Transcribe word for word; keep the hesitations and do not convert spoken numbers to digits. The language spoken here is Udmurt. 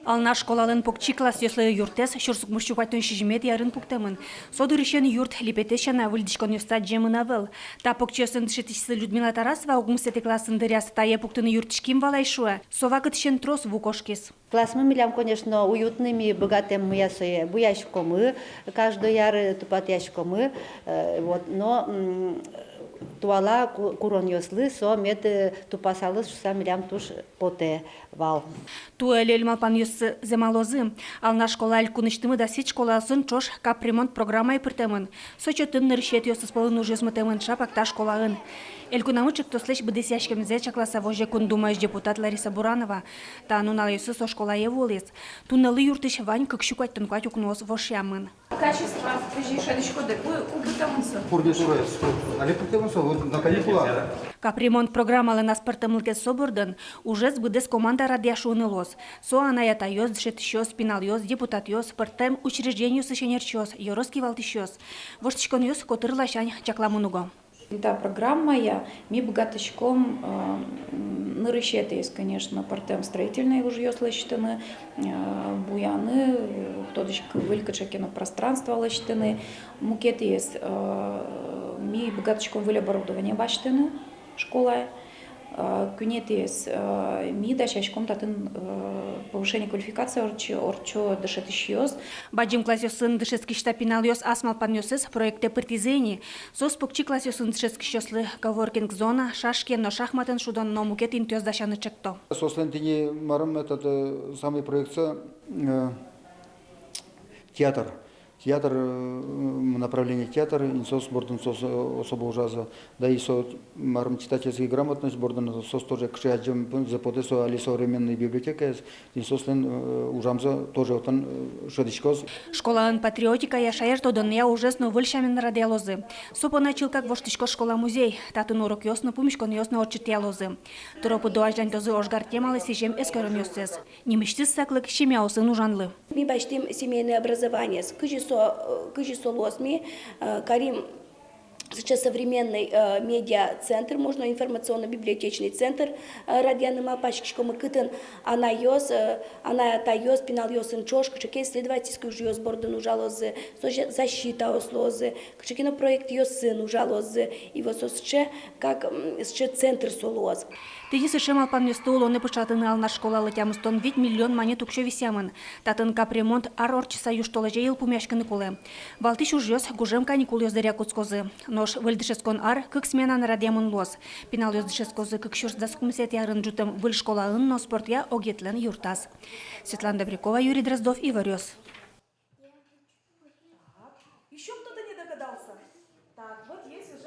Алнаш школалэн покчи классъёслы юртэз сюрс укмыссю куатьтон сизьыметӥ арын пуктэмын. Со дырысен юрт липетэз сяна выльдӥськонъёсты адӟемын ӧвӧл. Та покчиосын дышетӥсьсы Людмила Тарасова укмысэтӥ классын дыръяз тае пуктыны юрттӥським вал ай, шуэ. Со вакытысен трос ву кошкиз. Классмы милям, конечно, уютный, ми быгатэм муя сое, буяськомы, каждой ар тупатъяськомы, э, вот, но, м, туала ку-, куронъёслы со мед, э, тупасалыз шуса милям туж потэ вал. Туэ лёль малпанъёссы зэмалозы. Алнаш школа элькунысьтымы дасэтӥ школаосын ӵош капремонт программае пыртэмын. Со чотын нырысетӥосыз пӧлын ужъёс мытэмын шапак та школаын. Элькунамы ӵектослэсь быдэсъяськемзэ чакласа возе Кун Думаысь депутат Лариса Буранова. Та нуналъёсы со школае вуылӥз. Туннэлы юртысь вань кык сю куатьтон куать укноос вошъямын. Качество кызьы шӧдӥськоды, ку-, ку пуктэмын со? Фурнитураез али пуктэмын со, вот на каникулах. Капремонт программалэн аспӧртэмлыкез со бордын: ужез быдэс команда радъя шуыны луоз. Со анай-атайёс, дышетӥсьёс, пиналъёс, депутатъёс, пӧртэм учреждениосысь ӧнерчиос, ёрос кивалтӥсьёс. Воштӥськонъёс котыр ласянь чакламын уго. Та программая ми быгатӥськом, э, м, нырысетӥез, конечно, пӧртэм строительной ужъёс лэсьтыны, э, буяны, э, тодӥсько, выль кыӵе ке но пространство лэсьтыны. Мукетӥез, э, ми быгатӥськом выль оборудование басьтыны школае. Э, куинетӥез, э, ми дасяськом татын, э, повышение квалификации ортчо, ортчо дышетӥсьёс. Бадӟым классъёсын дышетскись та пиналъёс ас малпанъёссэс проектэ пыртӥзы ини. Соос покчи классъёсын дышетскисьёслы коворкинг-зона, шашкиен но шахматэн шудон но мукет интыос дасяны ӵекто. Соослэн тӥни, марым, этот, э, самый проектсэ, э, театр. Театр, э, направление театр, ин соос бордын соос, э, особо ужазы. Да и со, марым, читательская грамотность бордын соос тоже кыӵе адӟемзэ потэ со али современной библиотекаез. Тӥни соослэн, э, ужамзы тоже отын, э, шӧдӥськоз. Школаын патриотикая, шаертодонъя ужез но выль сямен радъялозы. Со понна чылкак воштӥськоз школа музей. Татын урокъёс но, пумиськонъёс но ортчытъялозы. Тыро-пыдо азьланьтозы ожгар темалы сӥзем эскеронъёссэс. Нимысьтыз саклык семьяосын ужанлы. Ми басьтӥм семейное образованиез. Кызьы со, э, кызьы со луоз, ми, э, карим сыӵе современный, э, медиацентр, можно информационно-библиотечный центр, э, радъяны малпаськиськомы, кытын анайёс, э, анай-атайёс пиналъёсын ӵош кыӵе ке исследовательской ужъёс бордын ужалозы, со же защитаос луозы, кыӵе ке но проектъёсын ужалозы, и вот со сыӵе, как, м, сыӵе центр со луоз. Тӥни сыӵе малпанъёсты улонэ пыӵатыны Алнаш школалы тямыстон вить миллион манет уксё висъямын. Татын капремонт ар ортчыса южтолэзе йылпумъяськыны кулэ. Валтӥсь ужъёс гужем каникулъёс дыръя кутскозы. Нош выль дышетскон ар кык сменаен радъямын луоз. Пиналъёс дышетскозы кык сюрс дас укмысэтӥ арын ӝутом выль школаын но спортъя огъетлэн юртаз. Светлана Добрякова, Юрий Дроздов, Иворъёс. Ещё кто-то не догадался? Так, вот есть уже.